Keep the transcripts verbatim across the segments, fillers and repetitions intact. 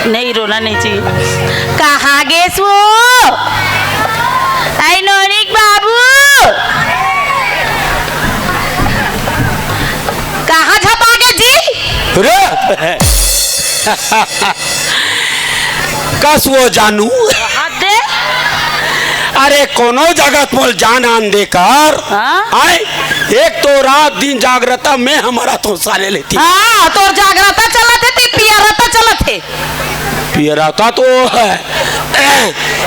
नहीं, रोना नहीं चाहिए। कहाँ गेस वो? आई नोनिक बाबू, कहाँ झपा गे जी? रे! कस वो जानू? हाथ दे। अरे कोनो जगत मोल जान आन दे कर। हाँ? आए, एक तो रात दिन जागरता में हमारा तो साले लेती। हाँ, तोर जागरता चलत हे, ती पियरता चलत हे। पियरता तो है।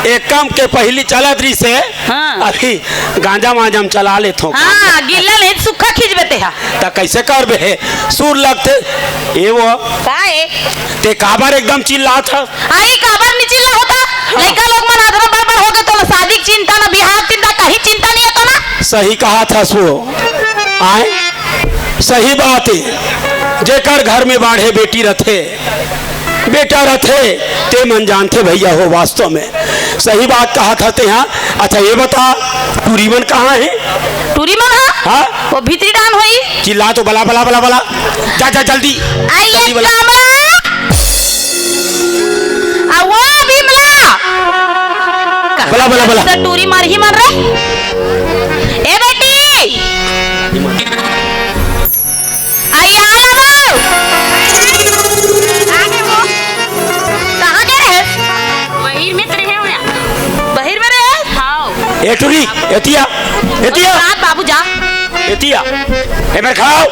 एक काम के पहली चलत रही से, हाँ। अभी गांजा वांजा हम चला लेथों। हाँ, गिल्ला नहीं, सुक्खा खींच बेते हा। त कैसे करबे हे? सुर लगथे। ए वो। का ए? ते काबर एकदम चिल्लात हस? आई काबर नी चिल्ला होता? हाँ। लइका लोग मन अदरा बरबर हो गे, तो शादी के चिंता ना, बिहाव चिंता, कहीं चिंता नहीं है तो ना। सही कहा था सो। आए? सही बात है। जेकर घर में बाढ़े बेटी रथे, बेटा रथे, ते मन जानथे भैया हो, वास्तव में सही बात कहा था ते। हाँ, अच्छा ये बता, टूरी मन कहाँ है? टूरी मन हा? हाँ? वो भीतरी डान होई। चिल्ला तो बला, बला, बला, बला। जा, जा, जल्दी। आई जल्दी एक बला। कामरा। आ वो भीमला। बला, बला, बला। तो टूरी मारही मन रे। ए बेटी। आई आला वो। आने वो। कहाँ गे रहे? बहिर में तो रहे हो या? बहिर में रहे? हाँ। ए टूरी, एतिया, एतिया। जा बाबू जा। एतिया, ए मेरे खाओ।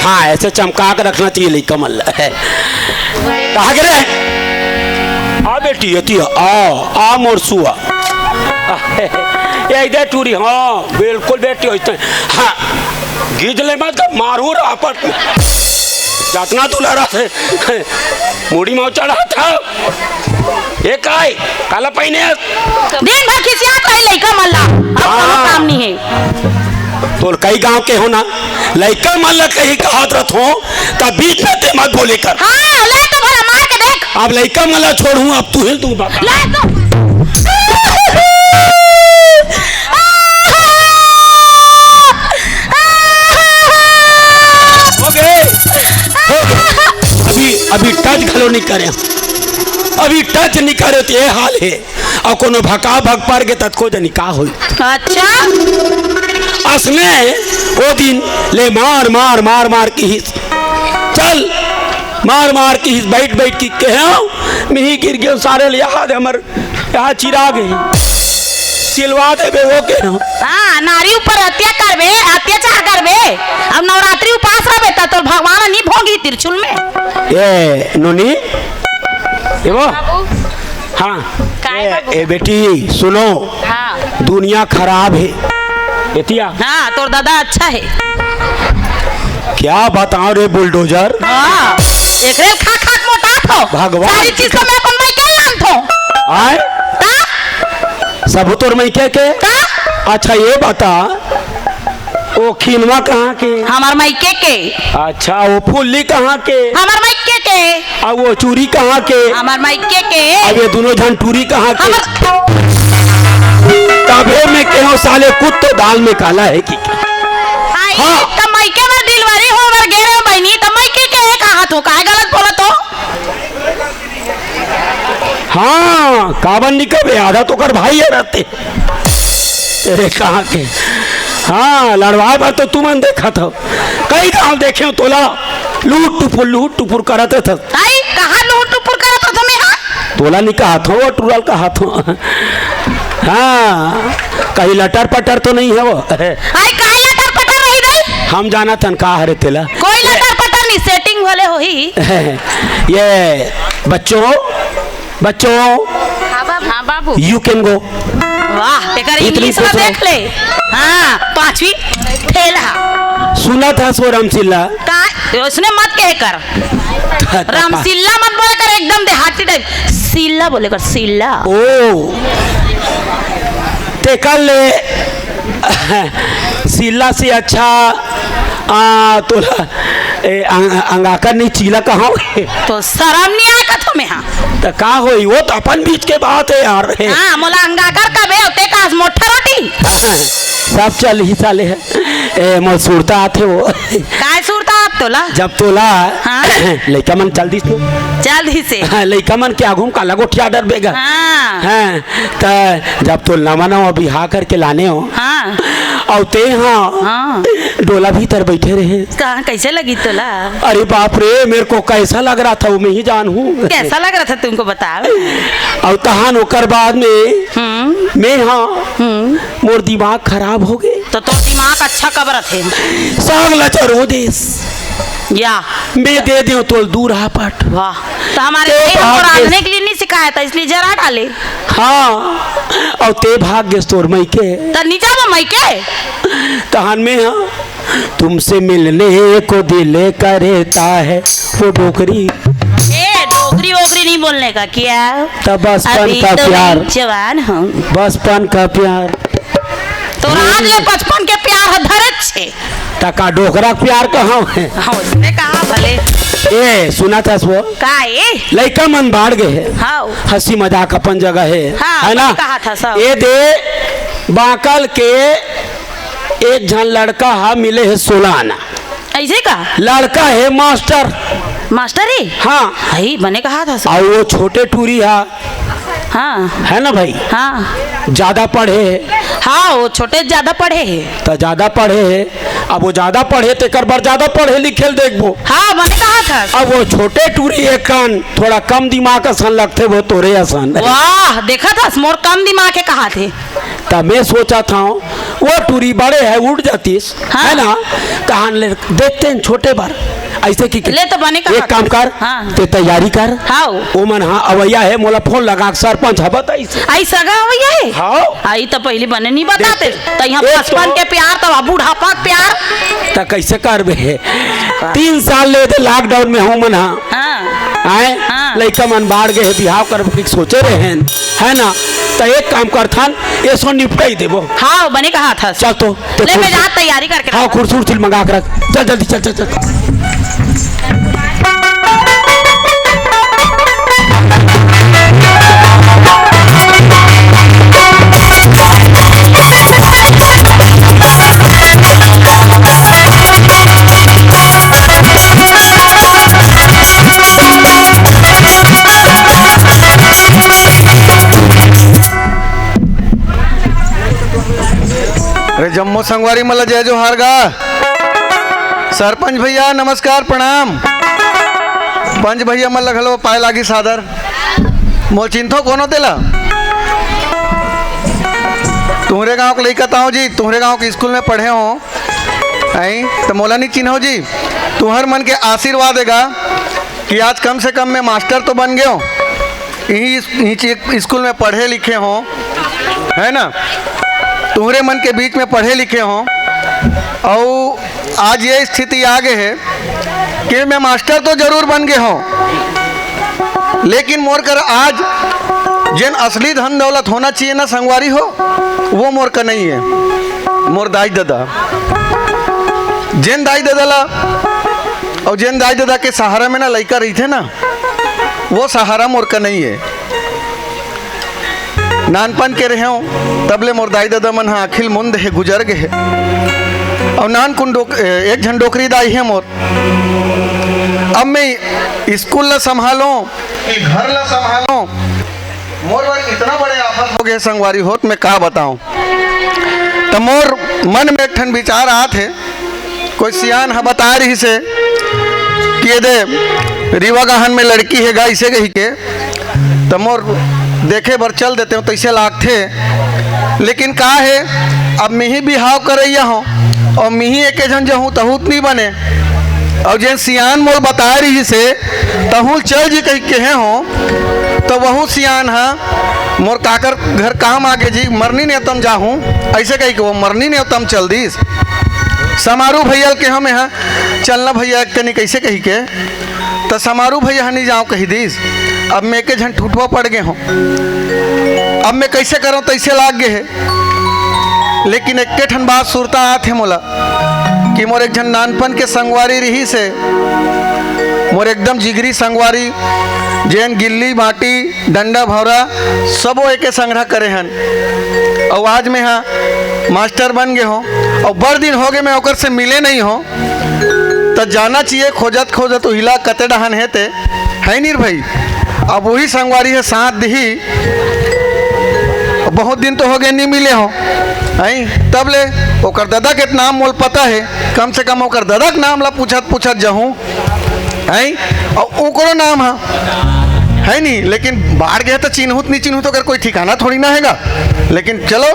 हाँ, ऐसे चमका के रखना चाहिए लइका मन ला। कहाँ गे रहे? आ बेटी, एतिया, आ, आ मोर सुआ। ए, इधर टूरी, हाँ, बिल्कुल बेटी होते हैं। हाँ, गीज ले मत, मारू रापट में। जतना दुलारा से, मुड़ी में चढ़ा था। ए काय, काला पहिने? दिन भर खिसियात रही लइका मन ला, अब कोनो हाँ। काम नहीं है। तोर कई गांव के हो ना, लइका मन ला कहीं कहत रथो, त बीच में ते मत बोले कर। हाँ, ले तो भला मार के देख। अब लइका मन ला छोड़ू, अब तू ही तू बता। ले तो। हो गए, हो गए। अभी, अभी टच घलो नहीं करे, अभी टच नहीं करे तो ये हाल है। अउ कोनो भका भक पर गे ततको जनी का होई। अच्छा। असने ओ दिन ले मार, मार, मार, मार किहिस। चल, मार, मार किहिस, बैठ, बैठ के कहेंव, मिही गिर गेंव सारे ले, याद हे हमर, यहाँ चिराग हे। सिलवा देबे ओ कहेंव। हाँ, नारी ऊपर हत्या करबे, अत्याचार करबे, अब नवरात्रि उपास रहबे त तोर भगवान नहीं भोगी त्रिशूल में। ए, नोनी, ए वो? बाबू। हाँ। काय ए, बाबू? ए बेटी, सुनो। हाँ। दुनिया खराब हे। एतिया। हाँ, तोर दादा अच्छा हे। क्या बताओ रे बुलडोजर। हाँ। एकरे खा खा के मोटात हो। भगवान सारी की चीज तो कसम। मैं अपन मायके लानत हो। आय? ता? सब तोर मायके के? ता? अच्छा, ये बता, ओ खिनवा कहाँ के? हमर मायके के। अच्छा, ओ फुल्ली कहाँ के? हमर मायके के। आ ओ चूरी कहाँ के? हमर मायके के। अब ये दुनों झन टूरी कहाँ के? हमर तभे में कहेंव साले कुत्तो दाल में काला हे कि? आई, हाँ। त मायके बर delivery होय बर गे रहे बहिनी, त मायके के कहाँ तू? काहे गलत बोलत हो? हाँ, काबर निकलबे, आधा तो ओकर भाई हे रहते। तेरे कहाँ के? हाँ, लड़वाए बर तो तुमन देखत हो। कई गांव देखेंव तोला, लूट टुपुर, लूट टुपुर करत रहत। आई, कहाँ लूट टुपुर करत रहत मैं, हाँ? तोला नहीं कहत हो, वो टुरल कहत हो। हाँ, कहीं लटर पटर तो नहीं हे वो। आई, कहाँ लटर पटर रही दई? हम जानत हन का हरे तेला। कोई लटर पटर नहीं, setting वाले होही। ये बच्चों, बच्चों, हाँ बाबू। हाँ बाबू। You can go। वाह, एकर इतनी English ला सोच रहा। देख ले। हाँ, पांचवी fail हा। सुनत हस वो रामसिल्ला। का, उसने मत कहे कर। रामसिल्ला मत बोले कर, एकदम देहाती type। सिल्ला बोले कर, सिल्ला। ओ। ते कर ले। सिल्ला से अच्छा, आ, तोला, ए, अंग-, अंगाकर नहीं चीला कहाँ हे? तो शरम नहीं आय कथो में, हाँ। त का होई? वो तो अपन बीच के बात हे यार। हाँ, मोला अंगाकर कबे होते का मोठा रोटी। सब चल ही साले हे। ए, मोर सुरता आथे वो। काय सुरता आत? तोला? जब तोला हाँ। लइका मन चल दिस तो। चल दिस हे। हाँ, लइका मन के आगू म काला गोठिया डरबे गा। हाँ। हाँ, त जब तो नवा नवा बिहाव करके लाने हो। हाँ। अउ ते हाँ। हाँ। डोला भीतर बइठे रहे। कहाँ, कइसे लगिस तोला? अरे बाप रे, मेरे को कैसा लग रहा था वो मैं ही जानहूँ। कैसा लग रहा था तुमको बताओ। अउ तहान ओकर बाद में हम्म। मैं हाँ। हम्म। मोर दिमाग खराब हो गे। त तोर दिमाग अच्छा कब रथे? साग ला चरो देस। या। मैं दे देंव तोल दूर हापट। वाह। त हमर ते भाग गेस। रांधने के लिए नहीं सिखाया था, इसलिए जरा डाले। हाँ। अउ ते भाग गेस तोर मइके। त नीचा वो मइके। तहान मैं हाँ। तुमसे मिलने को दिल करता है। वो डोकरी। ए, डोकरी वोकरी नहीं बोलने का क्या? त बचपन अभी का तो प्यार। मैं जवान हूँ। बचपन का प्यार। तोर आज ले बचपन के प्यार ह धरे छे। त का डोकरा के प्यार कहाँ हे? हाँ, उसने कहा भले। ए, सुनत हस वो? का ए? लइका मन बाढ़ गे हे। हाँ। हंसी मजाक अपन जगह हे, हाँ, है ना? कहा था सब। ए दे, बांकल के एक झन लड़का ह मिले हे सोला आना। अइसे का? लड़का हे मास्टर। मास्टर हे? हाँ। हई, बने कहा था सब। अउ वो छोटे टूरी ह। हाँ। है ना भाई? हाँ। ज्यादा पढ़े हे। हाँ, वो छोटे ज्यादा पढ़े हे। त ज्यादा पढ़े हे, अब वो ज्यादा पढ़े तेकर बर ज्यादा पढ़े लिखे ल देखबो। हाँ, बने कहा था। अब वो छोटे टूरी एक कन थोड़ा कम दिमाग असन लगथे, वो तोरे असन। वाह, देखत हस, मोर कम दिमाग हे कहा थे। त मैं सोचत हंव, वो टूरी बड़े हे, उड़ जातिस, हाँ। है ना? तहान ले देखते हैं छोटे बर, अइसे कि ले तो बने कहा एक काम कर, हाँ। ते तैयारी कर। हाँ। ओमन हाँ अवइया हे, मोला फोन लगा के सरपंच ह बताइस। आई सगा अवइया हे? हाँ। आई त पहिली बने नहीं बताते। देख, त यहाँ एक बचपन तो के प्यार, त बुढ़ापा के प्यार। त कइसे करबे? तीन साल ले दे लॉकडाउन में हूँ मन हाँ। हाँ। आए? हाँ। लइका मन बाढ़ गे हे, बिहाव करबो कहिके सोचे रहे हन, है ना? त एक काम करथन, एसो निपटाई देबो। हाँ, बने कहा था। चल तो, ते ले, मैं कुर्सी, जा तैयारी करके हाँ, रखता। कुर्सी उर्सी मंगा के रख। चल जल्दी, चल, चल, चल। अरे जम्मो संगवारी मन ला जय जोहार गा। सरपंच भैया नमस्कार प्रणाम। पंच भैया मन ला घलो पाए लागी सादर। मोला चिन्हथो कोनो तेला? तुंहरे गांव के लइका तांव जी, तुंहरे गांव के स्कूल में पढ़े हों। आई, त मोला नहीं चिन्हो जी। तुंहर मन के आशीर्वाद हे गा कि आज कम से कम मैं मास्टर तो बन गेंव। इही, इही स्कूल में पढ़े लिखे हों, है ना? तुंहरे मन के बीच में पढ़े लिखे हों, अउ आज ये स्थिति आ गे हे कि मैं मास्टर तो जरूर बन गे हों, लेकिन मोर कर आज जेन असली धन दौलत होना चाहिए ना संगवारी हो, वो मोर कर नहीं हे। मोर दाई ददा, जेन दाई ददा ला, अउ जेन दाई ददा के सहारा में ना लइका रहिथे ना, वो सहारा मोर कर नहीं हे। नानपन के रहेंव, तब ले मोर दाई ददा मन ह आँखी ल मुंद हे, गुजर गे हे। अउ नानकुन डोक-, ए, एक झन डोकरी दाई हे मोर। अब मैं स्कूल ला संभालों, कि घर ला संभालों, मोर बर इतना बड़े आफत हो गे संगवारी हो, त मैं का बताओं। त मोर मन में एक ठन विचार आत हे, कोई सियान ह बताए रहिस हे कि ये दे रीवा गहन में लड़की हे गा, अइसे कहिके, त मोर देखे बर चल देतेंव, तइसे लागथे। लेकिन का हे, अब मिही बिहाव करइया हों, अउ मिही एके झन जहूँ, तहूँ त नइ बने। अउ जेन सियान मोला बताए रहिस हे, तहूँ ल चल जी कहिके कहे हों, त वहू सियान ह मोर काकर घर काम आगे जी, मरनी नेवता म जाहूँ, अइसे कहिके वो मरनी नेवता म चल दिस। समारू भैया ल केहेंव मेंहा, चलना भैया कनी कइसे कहिके, त समारू भैया ह नइ जांव कहि दिस। अब मैं एके झन ठुठवा पड़ गे हों, अब मैं कइसे करंव तइसे लाग गे हे। लेकिन एक्के ठन बात सुरता आत हे मोला कि मोर एक झन नानपन के संगवारी रिहिस हे, मोर एकदम जिगरी संगवारी, जेन गिल्ली माटी डंडा भौंरा सबो एके संघरा करे हन। अउ आज मेंहा मास्टर बन गे हों, अउ बड़ दिन होगे मैं ओकर से मिले नइ हों। त त जाना चाहिए, खोजत खोजत उहिला कते डहन हे ते, है नी रे भाई? अब वही संगवारी हे साथ दिही, बहुत दिन तो हो गए नी मिले हो, हैं? तब ले ओकर दादा के नाम मोल पता है, कम से कम ओकर दादा के नाम ला पूछत पूछत जाहूँ, हैं? और ओकरो नाम है, है नी? लेकिन बाढ़ गए तो चिन्हुत नी चिन्हुत, ओकर कोई ठिकाना थोड़ी ना हैगा। लेकिन चलो,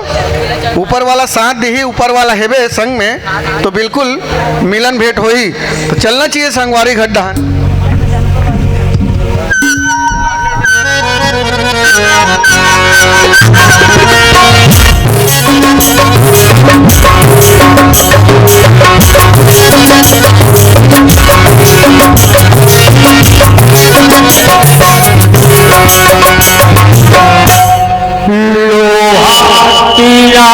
ऊपर वाला साथ दिही, ऊपर वाला हेबे संग में, तो बिल्कुल मिलन भेंट होही। तो चलना चाहिए संगवारी घड्डा। लोहा टीना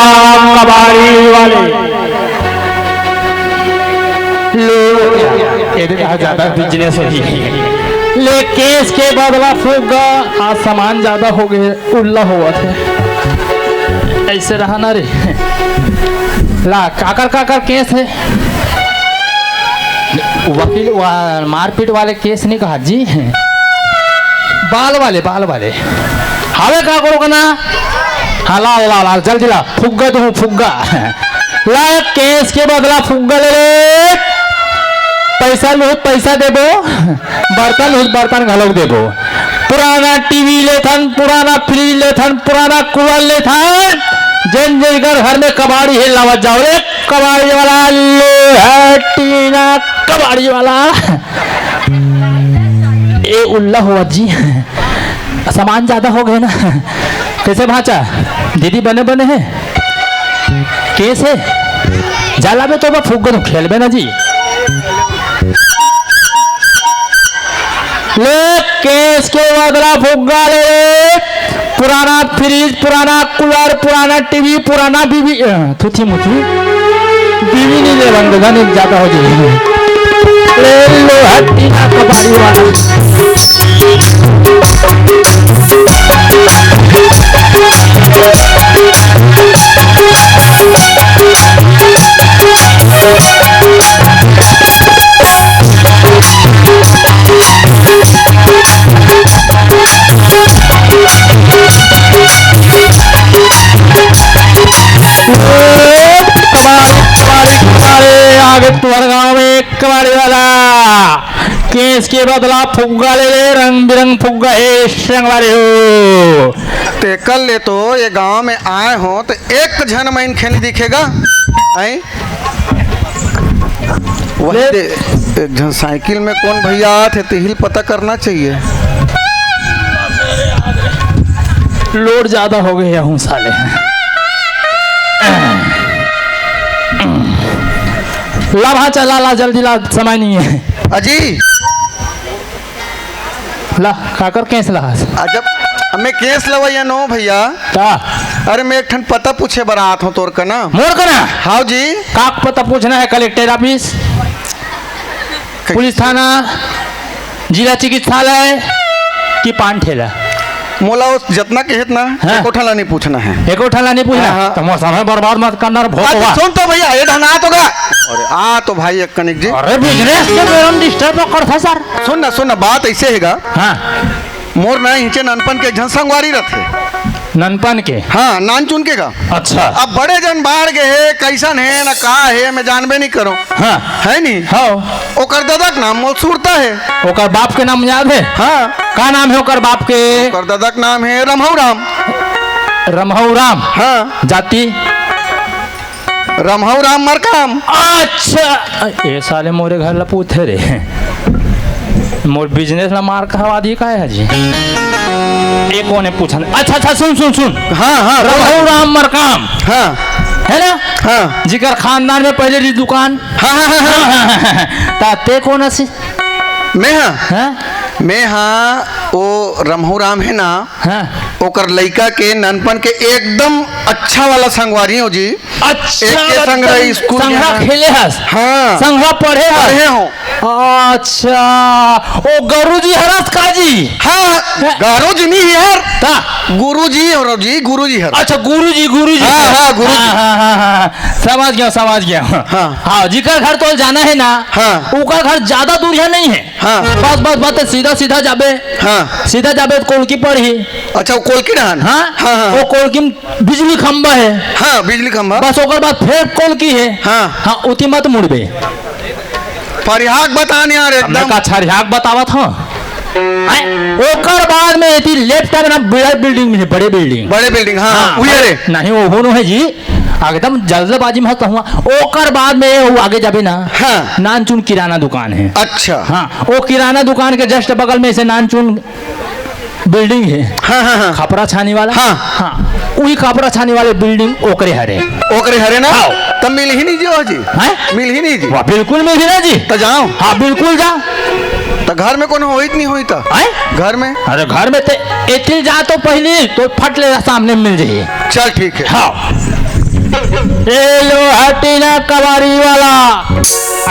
कबाड़ी वाले। लो, ये दिन आज ज्यादा बिजनेस होही। ले केस के बदला फुग्गा, आज सामान ज्यादा हो गए, उल्ला होवत हे। ऐसे रहा ना रे। ला, काकर काकर केस हे? वकील वा-, मारपीट वाले केस नहीं कहा जी, बाल वाले, बाल वाले। हावे का करो का ना? हाँ, ला, ला, ला, जल्दी ला, फुग्गा दूँ, फुग्गा। ला, केस के बदला फुग्गा ले ले। पैसा लूहू त पैसा देबो, बर्तन लूहू त बर्तन घलोक देबो। पुराना टीवी लेथन, पुराना फ्रिज लेथन, पुराना कूलर लेथन। जेन जेकर घर में कबाड़ी हे, लावत जाओ रे, कबाड़ी वाला, लोहा टीना कबाड़ी वाला। ए उल्ला होवत जी, सामान ज्यादा हो गए ना। कैसे भांचा, दीदी बने बने हे? केस हे? जा लाबे तो बा फुग्गा तो खेलबे ना जी। ले केस के बदला फुग्गा ले ले। पुराना फ्रिज, पुराना कूलर, पुराना टीवी, पुराना बीवी, अ, थुथी मुथी। बीवी नहीं ले बंद, धनी ज्यादा हो जाए। ले लोहा टीना कबाड़ी वाला। कबाड़ी, कबाड़ी, कबाड़ी, आगे तुम्हारे गांव में एक कबाड़ी वाला। केस के बदला फुग्गा ले ले, रंग बिरंग फुग्गा हे संगवारी हो। तेकर ले तो ये गांव में आए हो तो एक झन मनखे नहीं दिखेगा, हैं? वही ले। दे, एक झन साइकिल में कौन भैया आत हे, तेहिल पता करना चाहिए। लोड ज्यादा हो गए हूँ साले। ला भांचा, ला, ला, जल्दी ला, समय नहीं है। अजी। ला, काकर केस ला हस? अजब, मैं केस लवैया नो भैया। का? अरे, मैं एक ठन पता पूछे बर आत हूँ तोर कना। मोर कना? हाव जी। का पता पूछना है, कलेक्टर ऑफिस? क- पुलिस थाना, जिला चिकित्सालय कि पान ठेला? मोला वो जतना कहे तना, हाँ। एको ठन ला नहीं पूछना है। एको ठन ला नहीं पूछना? हाँ, हाँ। तो मोर समय बर्बाद मत करना रे अरे भोकवा। सुन तो भैया, ये ढंग आ तो गा। अरे आ तो भाई एक कनिक जी। अरे बिजनेस के बेरम डिस्टर्ब कर था सर। सुन ना, सुन ना, बात ऐसे हैगा। हाँ। मोर ना हिंचे ननपन के एक झन संगवारी रथे। ननपन के? हाँ, नानचुन के का। अच्छा। अब बड़े जन बाढ़ गए हे, कैसन हे ना का हे, मैं जानबे नहीं करो। हाँ। है नी? हाँ। ओकर दादा के नाम मोल सुरता हे। ओकर बाप के नाम याद हे? हाँ। का नाम हे ओकर बाप के? ओकर दादा के नाम हे रमहऊ राम। रमहऊ राम? हाँ। जाति? रमहऊ राम मरकाम। अच्छा, ए साले मोरे घर ला पूछे रे, मोर बिजनेस ला मार कहवा दी का है जी? ए कोने पूछन? अच्छा, अच्छा, सुन, सुन, सुन। हाँ, हाँ, रमहऊ राम मरकाम। हाँ। है ना? हाँ। जिकर खानदान में पहले रही दुकान। हाँ, हाँ, हाँ, हाँ। ता ते कोन असी? मैं हाँ। हाँ? मैं हाँ, वो रमहू राम है ना, हाँ। ओकर लइका के ननपन के एकदम अच्छा वाला संगवारी हो जी। अच्छा, एक के संग रही, स्कूल संघरा गया। खेले हस? हाँ। संघरा पढ़े हस? पढ़े हो। अच्छा, ओ गुरु जी हरस का जी? हाँ, गारो जी नहीं यार। का? गुरु जी और जी, गुरु जी हर। अच्छा, गुरु जी, गुरु जी। हाँ, हाँ, गुरु जी। हाँ, हाँ, हाँ, हाँ, हाँ। समझ गया, समझ गया। हाँ। हाँ, जिकर घर तोल जाना है ना, हाँ। ओकर घर ज्यादा दूर है नहीं है। हाँ। बस, बस, बस, सीधा, सीधा जाबे। हाँ। सीधा जाबे तो कोलकी पड़ही। अच्छा, वो कोलकी डहान? हाँ। हाँ, हाँ। वो कोलकी में बिजली खंभा है। हाँ, बिजली खंभा। बस ओकर बाद फिर कोलकी है। हाँ। हाँ, उती मत मुड़बे। फरिहाक बतान यार, अब मैं एकदम। का छरिहाक बतावत हूँ? हैं? ओकर बाद में एती लेफ्ट में ना बड़े बिल्डिंग में, बड़े बिल्डिंग। बड़े बिल्डिंग, हाँ, हाँ, उही बड़े, रे। नहीं, वो होनो है जी, एकदम जल्दबाजी में हंसता हुआ। ओकर बाद में वो आगे जाबे ना, हाँ। नानचुन किराना दुकान है। अच्छा। हाँ, वो किराना दुकान के जस्ट बगल में से नानचुन बिल्डिंग है। हाँ, हाँ, हाँ। खपरा छानी वाला? हाँ। हाँ, वही खपरा छानी वाले बिल्डिंग ओकरे हरे। ओकरे हरे ना? हाँ। तब मिलही नहीं जी, हो जी? हैं? मिलही नहीं जी? वाह, बिल्कुल मिलही ना जी। तो जाओ। हाँ, बिल्कुल जा। तो घर में कोनो होई त नहीं होई त? हैं? घर में? अरे, घर में ते एतिल जा तो पहली, तो फट ले सामने मिल जाइए। चल, ठीक है। हाँ। ए लो हटीना कबाड़ी वाला।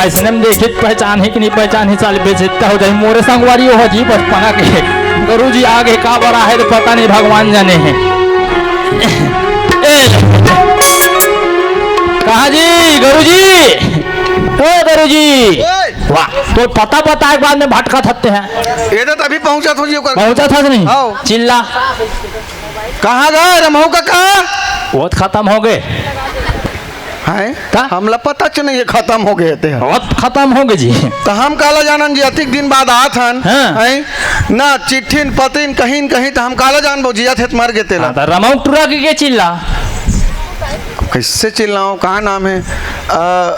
ऐसने में देखित पहचानही कि नहीं पहचानही, साले बेइज्जत हो जाई। मोरे संगवारी हो जी बचपना के। गुरु जी आगे का बड़ा है तो पता नहीं, भगवान जाने है। ए, कहा जी, गुरु जी? ओ गुरु जी। ओए। वाह, तो पता बताए के बाद में भटकत हत्ते हैं। ये तो तभी पहुंचा था जी ओकर। पहुंचा था कि नहीं? आओ। चिल्ला। कहाँ गए रमऊ काका? वो तो खत्म हो गए। हैं? का? हमला पता च नहीं है, खत्म हो गए थे। बहुत खत्म हो गए जी। तो हम काला जानन जी, अतिक दिन बाद आत हन, हाँ। हैं? ना चिट्ठिन पतिन कहीं न कहीं, तो हम काला जानबो, जिया थे त मर गए तेला। हाँ, तो रमऊ टुरा के, के चिल्ला? कैसे चिल्लाऊं, कहाँ नाम है? अ,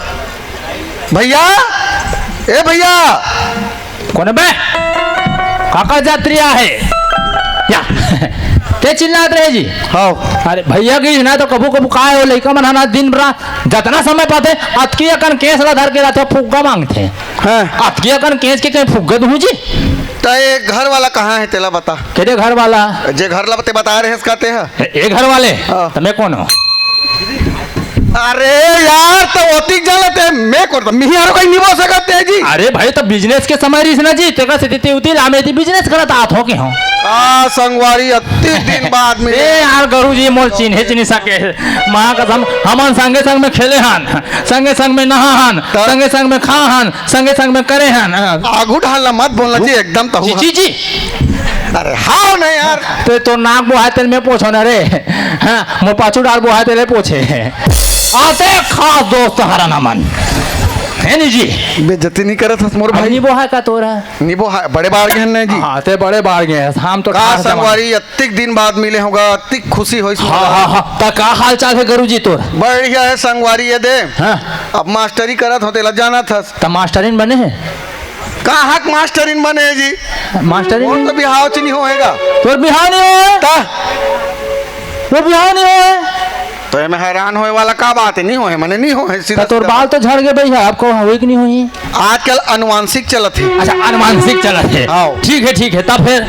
भैया, ए भैया। कोन बे? काका जात्रिया है। या। ते चिल्लात रहे जी। हाँ। अरे भैया की ना तो कभू कभू का है, वो लइका मन ह ना दिन रात जतना समय पाते, अतकी अकन केस ला धर के रहते, फुग्गा मांगते। हाँ। अतकी अकन केस के कहीं फुग्गा दूं जी? त ये घर वाला कहाँ है, तेला बता। केरे घर वाला? जे घर ला ते बता रहे हैं, कहते हैं। ए, ए घर वाले? हाँ। त मैं कौन हूँ? अरे यार, तो ओतिक जाले ते मैं कर, तो मिही आरो कहीं निभा सकते हैं जी। अरे भाई, तो बिजनेस के समय रहीस ना जी, तेकर से ते उतिल आमे ती बिजनेस करत आत हो के हो। आ संगवारी, अति दिन बाद मिले। ए यार, गुरु जी मोर चिन्हे चिन्ही सके। माँ कसम, हमन संगे संग में खेले हन, संगे संग में नहा हन, त- संगे संग में खा हन, संगे संग में करे हन। आगू ढालना मत बोलना जी, एकदम तहु जी, जी, जी। अरे हाव नहीं यार। ते तोर नाक बोहाय तेल मैं पोछो ना रे। हाँ, मोर पाछू डार बोहाय तेले पोछे। आते खास दोस्त हरन हमन। है नी जी? बेइज्जती नहीं करत हस मोर अब भाई। नी बोहाय का तोरा? नी बोहाय, बड़े बार गए हैं ना जी। हाँ, ते बड़े बार गए हैं। हम तो का ठार जमा- संगवारी, अतिक दिन बाद मिले होगा, अतिक खुशी होइस हाँ, मोला। हाँ, हाँ। त का हाल चाल है गुरु जी तोर? बढ़िया है संगवारी, ये दे। हाँ। अब मास्टरी करत हो, तेला जाना थस। त मास्टरिन बने है? कहाँ के मास्टरिन बने है जी? मास्टरिन मोर नहीं? तो बिहाव च नहीं होएगा। तोर बिहाव नहीं होए? ता? तोर बिहाव नहीं होए? तो एमे हैरान होए वाला का बात है? नहीं होए, मने नहीं होए, सीधा त तोर सीधा बाल बात। तो झड़ गए भैया, अब को होई कि नहीं होई? आजकल अनुवांशिक चलत है। अच्छा, अनुवांशिक चलत है। हाँ। ठीक है, ठीक है, तब फिर?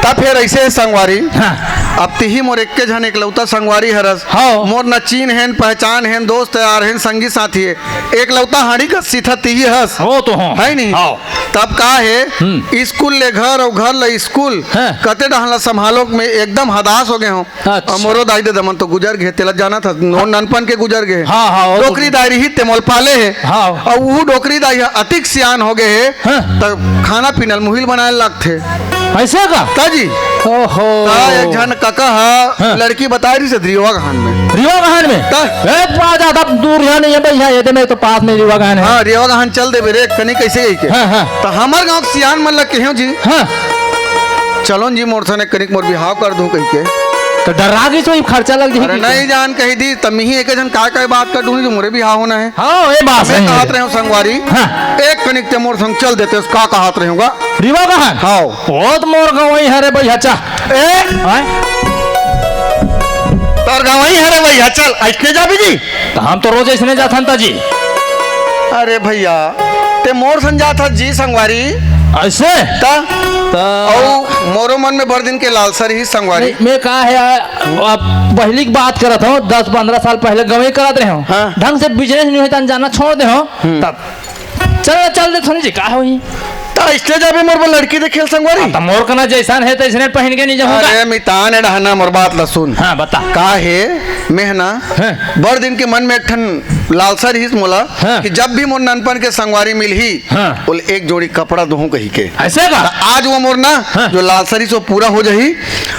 तब फिर ऐसे है संगवारी। हाँ। अब तिही मोर एक के झन एकलौता संगवारी हरस। हाँ। मोर न चीन है, न पहचान है, न दोस्त यार है, न संगी साथी है। एकलौता हाड़ी का सीथा तिही हस। वो तो हो। है नहीं? हाँ। तब का है, हम्म। स्कूल ले घर और घर ले स्कूल, हाँ। कते डहन ला संभालो में एकदम हदास हो गए हो। अच्छा। अब मोरो दाई दे दमन तो गुजर गए, तेला जाना था, नो ननपन के गुजर गए। हाँ, हाँ, वो तो डोकरी दाई रही ते मोल पाले है। हाँ। और वो डोकरी दाई है, अतिक सियान हो गए है, हाँ। तो खाना पीना ल मुहिल बनाए लगथे। ऐसे का? ता जी। ओहो। ता एक झन काका हा, हाँ। लड़की बताए रही से रिवा गहान में। रिवा गहान में? ता? ए, बा ज्यादा दूर यहाँ नहीं है भाई, यहाँ ये दे में तो पास में रिवा गहान है। हाँ, रिवा गहान चल देबे रे, कनी कैसे गई के? हाँ, हाँ। तो हमार गाँव के सियान मन लग के हो जी। हाँ। चलो न जी, मोर सने कनिक मोर बिहाव कर दू कहि के। तो डरा गई तो खर्चा लग जाही अरे कि नहीं जान कही दी, तब ही एक झन काय काय बात कर दूंगी जो मोरे बिहाव होना है। हाँ, ये बात मैं सही है। कहत रहे हूँ संगवारी, हाँ। एक कनिक ते मोर संग चल देते, का कहत रहे होगा? रिवा गहान? हाँ। बहुत मोर गवई हरे भैया, चा। ए? हाँ? तोर गवई हरे भैया, चल, ऐसने जाबी जी? तो हम तो रोज ऐसने जाथन ता जी। अरे भैया, ते मोर संग जाथस जी संगवारी। ऐसे? ता? ता? अउ मोरो मन में बड़ दिन के लालसा रही संगवारी। नहीं, मैं का है, अब पहली की बात करत हूँ, दस पन्द्रह साल पहले गवई करत रहे हूँ। हाँ। ढंग से बिजनेस नहीं होता, जाना छोड़ दे हूँ। हम्म। तब चल, चल दे थन जी, का होई? त stage अभी मोर बर लड़की देखे ल संगवारी। हाँ, त मोर कना जइसन हे, तइसने पहिन के नहीं जाहूँ का? अरे मितान ए डहना, मोर बात ल सुन। हाँ, बता। का हे, मैं ह ना, हाँ। बड़ दिन के मन में एक ठन लालसा रहिस मोला, हाँ। कि जब भी मोर ननपन के संगवारी मिलही, हाँ। ओला एक जोड़ी कपड़ा दूहूँ कहिके। अइसे का? त आज वो मोर ना, हाँ। जो लालसा रहिस, वो पूरा हो जाही।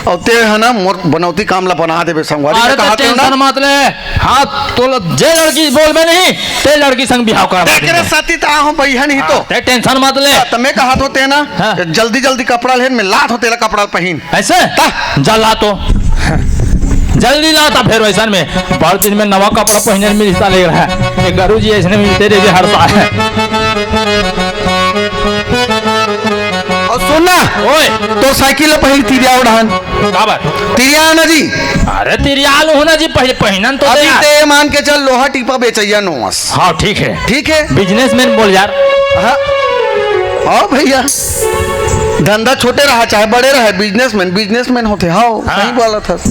अउ तें ह ना, मोर बनौती काम ला बना देबे संगवारी, अरे, मैं त कहा तें tension ना। मत ले। हाँ, तोला जे लड़की बोलबे नहीं, ते लड़की संग बिहाव करवा देबे। तेकरे साथी त आहूँ भइया नहीं तो। हाँ, ते tension मत ले। हाँ, त मैं कहा तो तें ना, हाँ। जल्दी जल्दी कपड़ा लेन, मैं लात हों तेला कपड़ा पहिन। अइसे? त? जा ला तो। जल्दी ला त फेर वइसन में बड़ दिन में नवा कपड़ा पहिने मिलता लग रहा है। ये गुरु जी अइसने मिलते रहिबे हर साल। अउ सुन ना, ओए। तोर साइकिल ला पहिली तिरिया ओ डहन। काबर? तिरिया ना जी। अरे तिरिया लूहूँ ना जी, पहिली पहिनन तो दे अभी यार। ते मान के चल, लोहा टीपा बेचइया नोहस। हाँ, ठीक है। ठीक है। Businessman बोल यार। हाँ। हाँ भइया, धंधा छोटे रहा चाहे बड़े रहे, businessman businessman होथे। हाँ, हाँ। सही बोलत हस।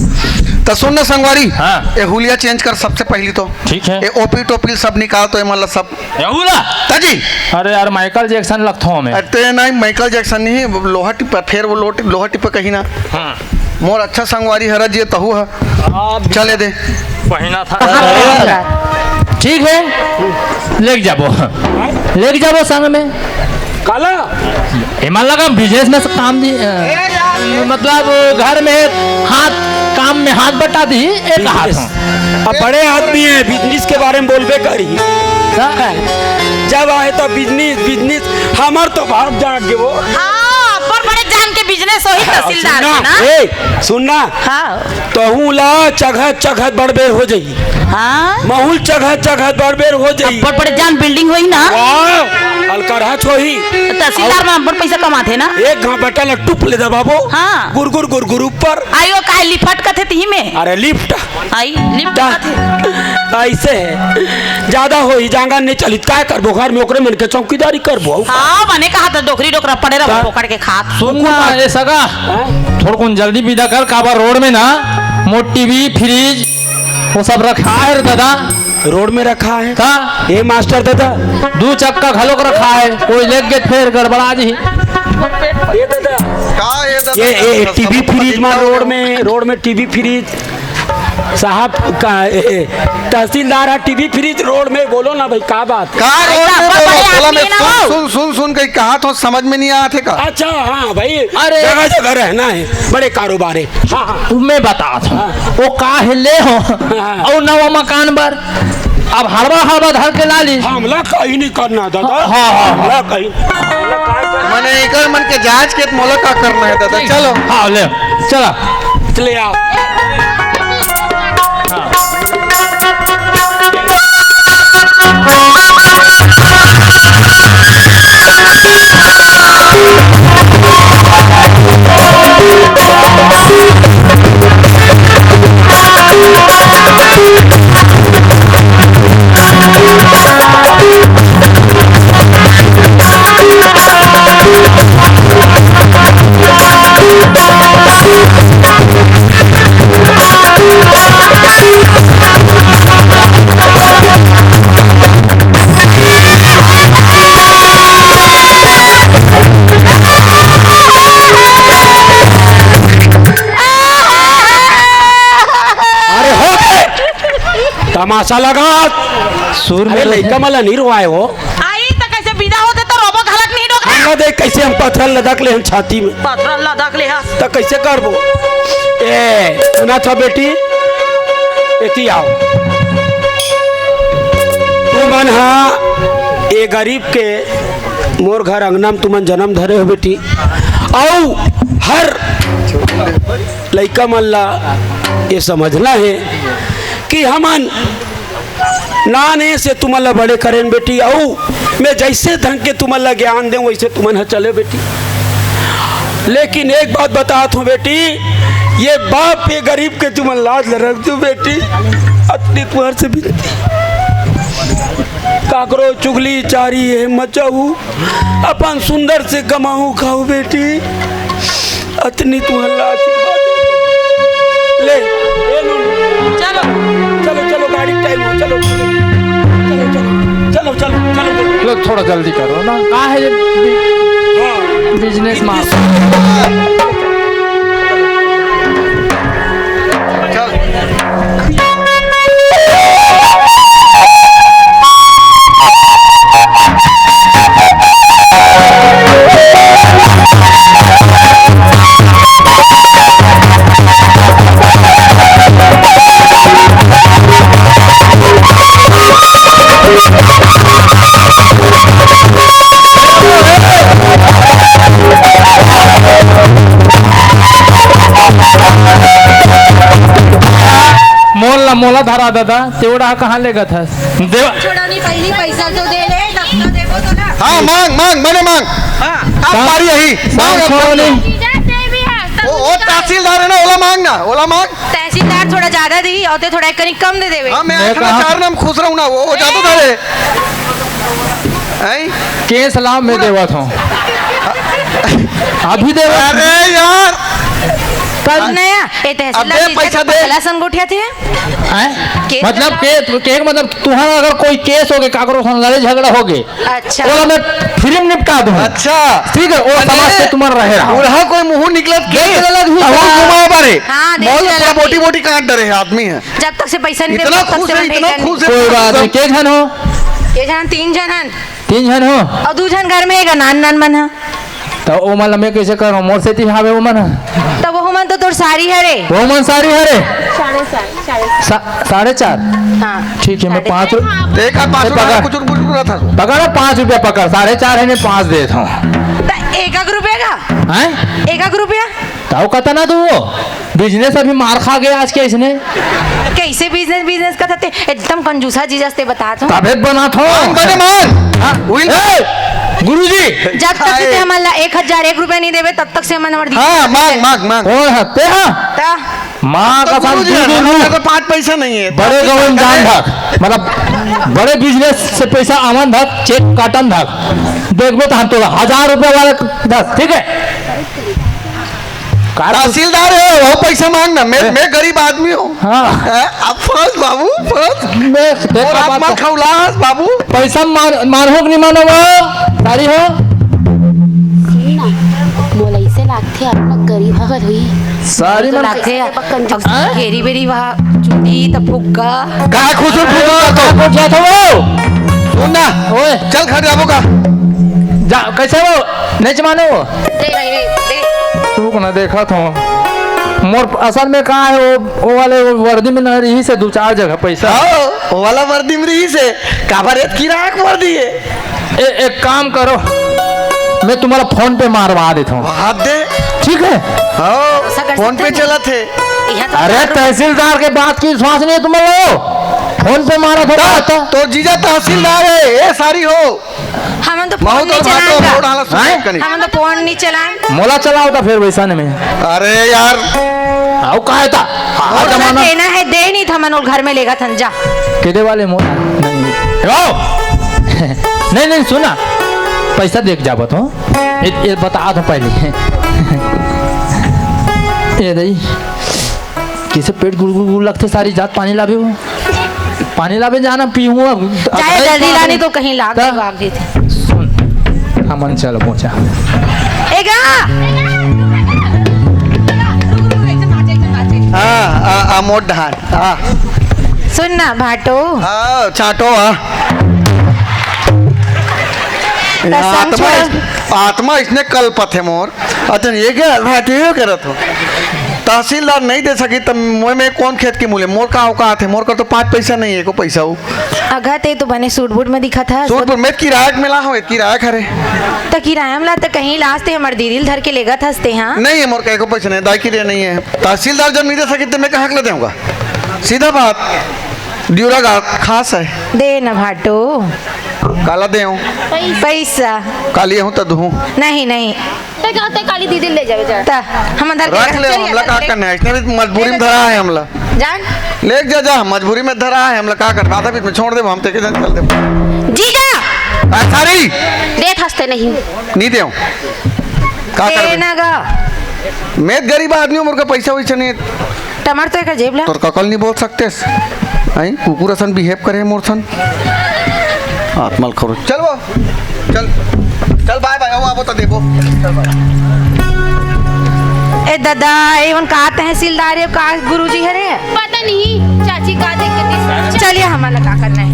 त सुन ना संगवारी, हाँ। ए हुलिया change कर सबसे पहिली तो। ठीक है। ए ओपी टोपी सब निकाल तो, ए मतलब सब। ए हुला? त जी। अरे यार, Michael Jackson लगथों मैं। अरे ते नहीं, Michael Jackson नहीं, लोहा टिप्पा, फेर वो लोट-, लोहा टिप्पा कहीं ना। हाँ। मोर अच्छा संगवारी हरा जी, तहू ह। हाँ, चले दे। पहिना था। ठीक है, लेके जाबो, लेके जाबो संग में। काला? एमन लगा business में से काम दी, अ, मतलब घर में हाथ, काम में हाथ बटा दी, ए कहा था। अब बड़े आदमी हैं, business के बारे में बोलबे करी। हाँ। जब आए तो business, business, हमर तो भाग जाग गे वो। हाँ, बड़ बड़े जान के business वही हाँ, तहसीलदार सुनना, है ना? ए, सुनना। हाँ। तहूँ ला चघत चघत बड़बेर हो जाई। हाँ। महूँ ल चघत चघत बड़बेर हो जाई। बड़ बड़े जान building होही ना। वाह, अलकरहच होही। तहसीलदार अउ में बड़ पैसा कमाथे ना। एक घांव बटा ला टुप ले दबाबो। हाँ। गुरगुर गुरगुर ऊपर। आयो काहे लिफट कथे तिही में। अरे lift। आई lift ता-, कथे। ऐसे है। ज्यादा होही जांगर नहीं चलित, काय करबो घर में ओकरे मन के चौकीदारी करबो। हाँ, बने कहा था डोकरी डोकरा पड़े रहो ता-, पकड़ के खात। सुन ना, ए सगा, हाँ? थोड़कुन जल्दी विदा कर, काबर रोड में ना मोर टीवी, फ्रिज, वो सब रखा है रे दादा। रोड में रखा है? का? ए मास्टर दादा। दू चक्का घलोक रखा है, कोई लेके फेर गड़बड़ा जी। ए दादा। का ए दादा? ये, ए, टीवी फ्रिज में रोड में, रोड में टीवी फ्रिज। साहब का, ए, ए, तहसीलदार ह, टीवी फ्रिज रोड में, बोलो ना भाई, का बात? का रोड में बोलो, बोला मैं सुन, सुन, सुन, सुन के कहा तो समझ में नहीं आया थे का? अच्छा, हाँ भाई, अरे। जगह जगह रहना है, बड़े कारोबार है। हाँ, हाँ। मैं बता था, हाँ। वो का है ले हो, हाँ। और नवा मकान बर, अब हड़बा हड़बा धर के ला ली। हमला कहीं नहीं करना दादा। हाँ, हाँ, हाँ। हमला कहीं। मने एकर मन के जांच के मोला का करना है दादा? ठीक। चलो। हाँ, ले, चला। ले आओ। अरे हो गए। तमाशा लगा। सुर में अरे तो लइका मन ला नहीं रोवाए हो। आई त कइसे विदा होथे त रोबो घलक नहीं डोकरा। हमला देख कइसे हम पत्थर लदक ले हन छाती में। पत्थर लदक ले हा। त कइसे करबो? ए, सुना था बेटी, एती आओ। तुमन हा ए गरीब के मोर घर अंगना में तुमन जन्म धरे हो बेटी। अउ हर लइका मन ला ये समझना है कि हमन नाने से तुमन ला बड़े करेन बेटी, अउ मैं जइसे ढंग के तुमन ला ज्ञान दें, वइसे तुमन ह चले बेटी। लेकिन एक बात बतात हूँ बेटी, ये बाप ये गरीब के तुमन लाज ल रख दो बेटी, अतनी तुम्हर से विनती। काकरो चुगली चारी ये मचाऊ, अपन सुंदर से कमाऊ खाऊ बेटी। अतनी तुहर ला आशीर्वाद दे। ले, ए नून। चलो। चलो, चलो, गाड़ी टाइम हो, चलो, चलो। चलो, चलो, चलो, चलो, चलो। लो, थोड़ा जल्दी करो ना। का है ये? बिजनेस मा। मोला, मोला धरा दादा, तेवड़ा कहाँ लेगत हस? देवा। छोड़ा नहीं, पहली पैसा तो दे ले, तब तो देबो तो ना। हाँ, मांग, मांग, मने मांग। हाँ। आप पारी यही। मांग, मांग, छोड़ो मांग। नहीं। वो, वो तहसीलदार है ना, ओला मांग ना, ओला मांग। तहसीलदार थोड़ा ज्यादा दी, और ते थोड़ा एक कनी कम दे देवे। हाँ, मैं मैं आखिर कहा चार नाम खुश रहूँ ना, वो, वो ज्यादा था रे। हैं? केस लाव, मैं पूरा देवत हूँ। अभी देवत। अरे यार। कब नया? ए तहसीलदार अबे जी, पैसा दे। पहला संगोठिया थे? हैं? केस मतलब के, के मतलब तुहार अगर कोई केस होगे, काकरो संग लड़ाई झगड़ा होगे, अच्छा। ओला मैं फिल्म निपटा दूँ। अच्छा। ठीक है, वो अरे, समाज से तुम्हारा रहे रहा। उल्हा कोई मुंह निकलत के देख, अलग ही अब वो था। घुमाओ बारे। हाँ, देख मौल अलग पूरा ही। बोटी बोटी काट डरे है आदमी है। जब तक से पैसा नहीं इतना देबे, तब तक खुश से है, मैं इतना भेजन खुश नहीं। है, कोई बात नहीं। के झन हो? के झन, तीन झन हन। तीन झन हो? और दू झन घर में एक नान नान मन है। तो ओ मन ला मैं कैसे करूँ? मोर सेती हावे ओ मन ह। तो वो मन तो तोर सारी हरे। वो मन सारी हरे? साढ़े चार, साढ़े चार। सा-, साढ़े चार? हाँ। ठीक है, मैं साढ़े पाँच रु-, चार। एक हाथ पाँच ए, रुपया पकड़। कुछ रुक, रुक रहा था। पकड़, पाँच रुपया पकड़, साढ़े चार है, मैं पाँच देत हूँ। तो एक एक रुपया का? हैं? एक एक रुपया? ताऊ कतना दू वो? बिजनेस अभी मार खा गया आज के इसने। कैसे बिजनेस, बिजनेस का था ते? एकदम कंजूसा जीजा से बतात हूँ। तबे बनात हो। मान बने मान। हाँ। उइन ए, गुरुजी। जब तक से हाय। ते हमन ला एक हजार एक रुपया नहीं देवे, तब तक से हमन हमार हाँ, मांग, मांग, मांग। कौन है? ते हाँ? ता। माँ तो का साथ गुरुजी दू, है दू, ना, दू। मेरे तो पाँच पैसा नहीं है। बड़े गवन जान धक, मतलब बड़े बिजनेस से पैसा आवन धक, चेक काटन धक। देखबे तो हम तोला हजार रुपया वाला धक, ठीक है? का तहसीलदार है, वो पैसा मांगना। मैं, मैं गरीब आदमी हूँ। हाँ। हैं? आप फंस बाबू, फंस। मैं, और देखा आप बात मत है। खौलास बाबू। पैसा मान, मानहो कि नहीं मानो वो? सारी हो? सुन ना, मोला इसे लागथे, आप लोग गरीब अगर हुई। सारी तो मन लागथे, अब कंजूस। हाँ? घेरी बेरी वहाँ, चुंदी, त फुग्गा। का खुसुर फुसुर का करथो? का जाथो वो? सुन ना। ओए। चल घर जाबो का? जा, कैसे वो? नहीं मानो वो? दे भाई, दे, दे। तू को ना देखा था। मोर असल में का है, वो, वो वाले वो वर्दी में ना रही से दू चार जगह पैसा। हाँ, वो वाला वर्दी में रही से। काबर एत किराया के वर्दी है। ए, एक काम करो, मैं तुम्हारा फोन पे मारवा देता हूँ। हाँ, दे। ठीक है? हाँ, ऐसा कर फोन सकते पे हैं? चलत है। यहाँ तो अरे, तहसीलदार के बात की विश्वास नहीं है तुम लोग। फोन पे मारा था, ता, बात था। तो जीजा तहसीलदार है, ए सारी हो। हमन तो फोन बहुत नहीं और बात हो, चलाएंगा। बहुत हालत सुन हैं? कनी। हमन तो फोन नहीं चलाएंगा। मोला चलाओ था फिर वैसा नहीं में। अरे यार। आओ कहा था? हाँ, और जमाना। देना है, दे नहीं था, मन और घर में लेगा थन, जा। केदे वाले मोला? नहीं। आओ। नहीं, नहीं, सुना। पैसा देख जाबो तो। ए, ए, बता दो पहले। ए, दई। किसे पेट गुड़ गुड़ गुड़ लगथे, सारी जात पानी लाबे हो। पानी लाबे जाना, पीहूँ अब। चाहे अब जल्दी पानी। लाने तो कहीं लाग ता? देगा, आग देते। सुन, हमन चलो पहुँचा। ए गा! हाँ, आ, आ, मोट धान। हाँ। सुन ना, भाटो। हाँ, चाटो, हाँ। कसम आत्मा छोड़। इस-, आत्मा इसने कल पथे मोर। अच्छा, ये क्या भाटी ये करत हो? तहसीलदार नहीं दे सकी, त मोय में कौन खेत के मूले? मोर का औकात है? मोर कर तो पाँच पैसा नहीं है, को पैसा हो। अगर ते तो बने सूट बूट में दिखा था। सूट बूट में किराया के मिला हो, किराया खरे। त किराया मिला त कहीं लाज ते हमर दीदी ल धर के लेगा थस ते, हाँ? नहीं है, मोर कहे को पैसा नहीं, दाई किराया नहीं है। तहसीलदार जब नहीं दे सकी, तो मैं कहाँ के ले देऊँगा? सीधा बात, ड्यूरा का खास है। दे न भाटो। काला दे हूँ? पैसा। काली हूँ तो दूँ? नहीं, नहीं। ते कहते काली दीदी ले जावे जा। ता, हम अंदर के रख ले, चल, हमला अंदर का ले। करना है? इसने भी मजबूरी में धरा है हमला। जान? ले जा, जा, मजबूरी में धरा है हमला, का कर? आधा बीच में छोड़ दे, हम तेके जन चल दे। जीजा! आ, सारी! देत हस्ते नहीं। नहीं दे हूँ। का कर? देना गा। मैं गरीब आदमी हूँ, मोर का पैसा वैसा नहीं है। टमाटर तो एक जेब ला। तोर ककल नहीं बोल सकते। हैं? कुकुर असन बिहेव करे मोर सन। आत्मल खरो। चल वो। चल। चल बाय बाय, अउ आबो त देबो। चल बाय। ए दादा, ए मन का तहसीलदार हे, का गुरुजी हरे? पता नहीं, चाची का देख के दिस-, चलिए, हमन ला का करना हे।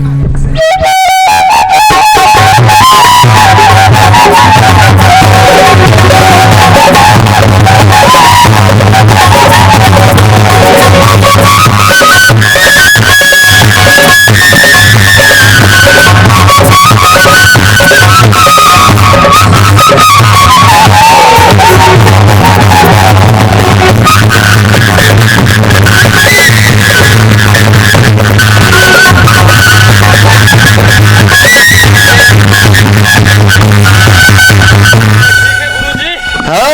हाँ?